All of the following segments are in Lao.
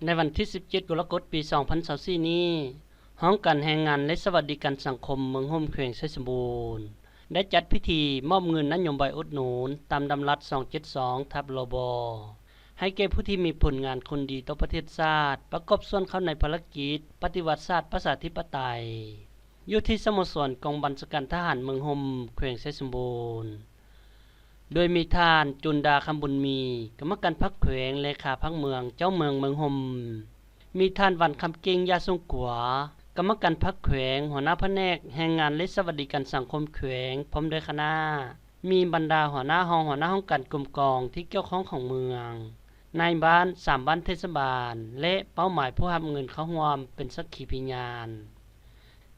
ໃນວັນທີສິບເຈັດ ກໍລະກົດ ປີສອງພັນຊາວສີ່ນີ້, ຫ້ອງການແຮງງານ ແລະ ສະຫວັດດີການສັງຄົມເມືອງໂຮມ ແຂວງໄຊສົມບູນ ໄດ້ຈັດພິທີມອບເງິນນະໂຍບາຍອຸດໜູນຕາມດຳລັດສອງເຈັດສອງ ທັບ ລບ ໃຫ້ແກ່ຜູ້ທີ່ມີຜົນງານຄຸນດີຕໍ່ປະເທດຊາດ ປະກອບສ່ວນເຂົ້າໃນພາລະກິດປະຕິວັດຊາດປະຊາທິປະໄຕ ຢູ່ທີ່ສະໂມສອນກອງບັນຊາການທະຫານເມືອງໂຮມ ແຂວງໄຊສົມບູນ. ໂດຍມີທ່ານ ຈຸນດາ ຄຳບຸນມີ ກຳມະການພັກແຂວງ, ເລຂາພັກເມືອງ, ເຈົ້າເມືອງເມືອງໂຮມ, ມີທ່ານ ວັນຄຳເກັ່ງ ຢາສົງຂົວ ກຳມະການພັກແຂວງ, ຫົວໜ້າພະແນກແຮງງານ ແລະ ສະຫວັດດີການສັງຄົມແຂວງ ພ້ອມດ້ວຍຄະນະ, ມີບັນດາຫົວໜ້າຫ້ອງ, ຫົວໜ້າຫ້ອງການກົມກອງທີ່ກ່ຽວຂ້ອງຂອງເມືອງ, ນາຍບ້ານ, ສາມບ້ານເທດສະບານ ແລະ ເປົ້າໝາຍຜູ້ຮັບເງິນເຂົ້າຮ່ວມເປັນສັກຂີພະຍານ.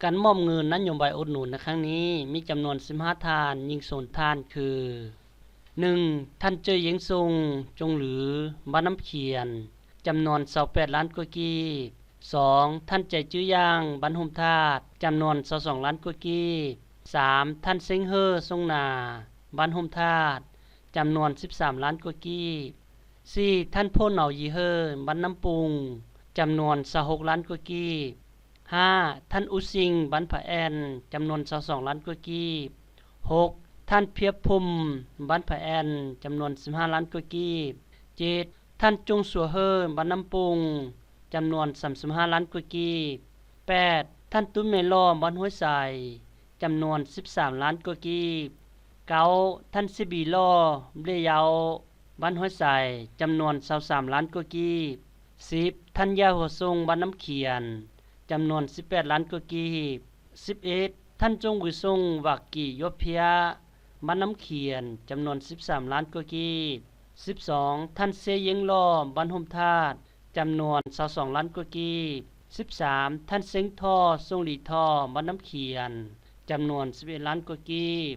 ການມອບເງິນນະໂຍບາຍອຸດໜູນໃນຄັ້ງນີ້ ມີຈຳນວນສິບຫ້າທ່ານ, ຍິງໂສນທ່ານຄື ໜຶ່ງ ທ່ານ ເຈີ້ຍ ເຢງຊົງ ຈົງຫຼື ບ້ານນ້ຳຂຽນ ຈຳນວນຊາວແປດລ້ານກວ່າກີບ, ສອງ ທ່ານ ໃຈຈື່ຢ່າງ ບ້ານຮົ່ມທາດ ຈຳນວນຊາວສອງລ້ານກວ່າກີບ, ສາມ ທ່ານ ເຊັງເຮີ່ ສົງນາ ບ້ານຮົ່ມທາດ ຈຳນວນສິບສາມລ້ານກວ່າກີບ, ສີ່ ທ່ານ ໂພເນົາ ຢີເຮີ່ ບ້ານນ້ຳປຸງ ຈຳນວນຊາວຫົກລ້ານກວ່າກີບ, ຫ້າ ທ່ານ ອຸຊິງ ບ້ານຜາແອ່ນ ຈຳນວນຊາວສອງລ້ານກວ່າກີບ, ຫົກ ທ່ານ ພຽບພົມ ບ້ານຜາແອ່ນ ຈຳນວນສິບຫ້າລ້ານກວ່າກີບ, ເຈັດ ທ່ານ ຈົງສັວເຮີ່ ບ້ານນ້ຳປຸງ ຈຳນວນສາມສິບຫ້າລ້ານກວ່າກີບ, ແປດ ທ່ານ ຕຸ້ມແມ່ຫຼໍ່ ບ້ານຫ້ວຍຊາຍ ຈຳນວນສິບສາມລ້ານກວ່າກີບ, ເກົ້າ ທ່ານ ຊີບີຫຼໍ່ ເບລເຍົາ ບ້ານຫ້ວຍຊາຍ ຈຳນວນຊາວສາມລ້ານກວ່າກີບ, ສິບ ທ່ານ ຢາຫົວສົງ ບ້ານນ້ຳຂຽນ ຈຳນວນສິບແປດລ້ານກວ່າກີບ, ສິບເອັດ ທ່ານ ຈົງວືສົງ ຫວາກີ ຢວບເພຍ ບ້ານນ້ຳຂຽນ ຈຳນວນສິບສາມລ້ານກວ່າກີບ, ສິບສອງ ທ່ານ ເຊ ເຢງຫຼໍ່ ບ້ານຮົ່ມທາດ ຈຳນວນຊາວສອງລ້ານກວ່າກີບ, ສິບສາມ ທ່ານ ເຊັງທໍ່ ສົງລີທໍ່ ບ້ານນ້ຳຂຽນ ຈຳນວນສິບເອັດລ້ານກວ່າກີບ,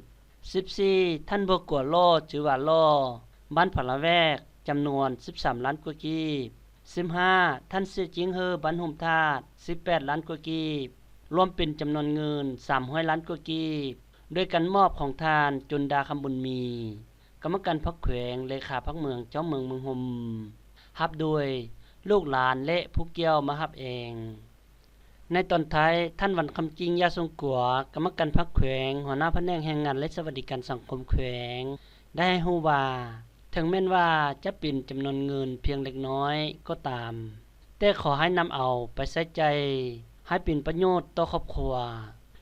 ສິບສີ່ ທ່ານ ບົວກົວຫຼໍ່ ຈື່ຫວາຫຼໍ່ ບ້ານຜາລະແວກ ຈຳນວນສິບສາມລ້ານກວ່າກີບ, ສິບຫ້າ ທ່ານ ເຊ ຈິງເຮີ່ ບ້ານຮົ່ມທາດ ສິບແປດລ້ານກວ່າກີບ, ລວມເປັນຈຳນວນເງິນສາມຮ້ອຍລ້ານກວ່າກີບ, ໂດຍການມອບຂອງທ່ານ ຈຸນດາ ຄຳບຸນມີ ກຳມະການພັກແຂວງ, ເລຂາພັກເມືອງ, ເຈົ້າເມືອງເມືອງໂຮມ, ຮັບໂດຍລູກຫຼານ ແລະ ຜູ້ກ່ຽວມາຮັບເອງ. ໃນຕອນທ້າຍ, ທ່ານ ວັນຄຳຈິງ ຢາສົງຂົວ ກຳມະການພັກແຂວງ, ຫົວໜ້າພະແນກແຮງງານ ແລະ ສະຫວັດດີການສັງຄົມແຂວງ ໄດ້ໃຫ້ຮູ້ວ່າ ເຖິງແມ່ນວ່າຈະເປັນຈຳນວນເງິນພຽງເລັກນ້ອຍກໍຕາມ, ແຕ່ຂໍໃຫ້ນຳເອົາໄປໃຊ້ຈ່າຍໃຫ້ເປັນປະໂຫຍດຕໍ່ຄອບຄົວ,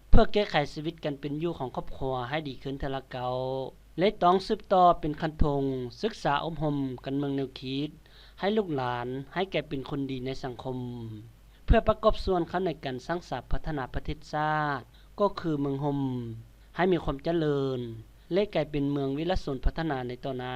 ເພື່ອແກ້ໄຂຊີວິດການເປັນຢູ່ຂອງຄອບຄົວໃຫ້ດີຂຶ້ນເທື່ອລະກ້າວ ແລະ ຕ້ອງສືບຕໍ່ເປັນຄັນທຸງ, ສຶກສາອົບຮົມການເມືອງແນວຄິດ ໃຫ້ລູກຫຼານໃຫ້ກາຍເປັນຄົນດີໃນສັງຄົມ, ເພື່ອປະກອບສ່ວນເຂົ້າໃນການສ້າງສາພັດທະນາປະເທດຊາດ ກໍຄືເມືອງຮົ່ມ ໃຫ້ມີຄວາມຈະເລີນ ແລະ ກາຍເປັນເມືອງວິລະຊົນພັດທະນາໃນຕໍ່ໜ້າ.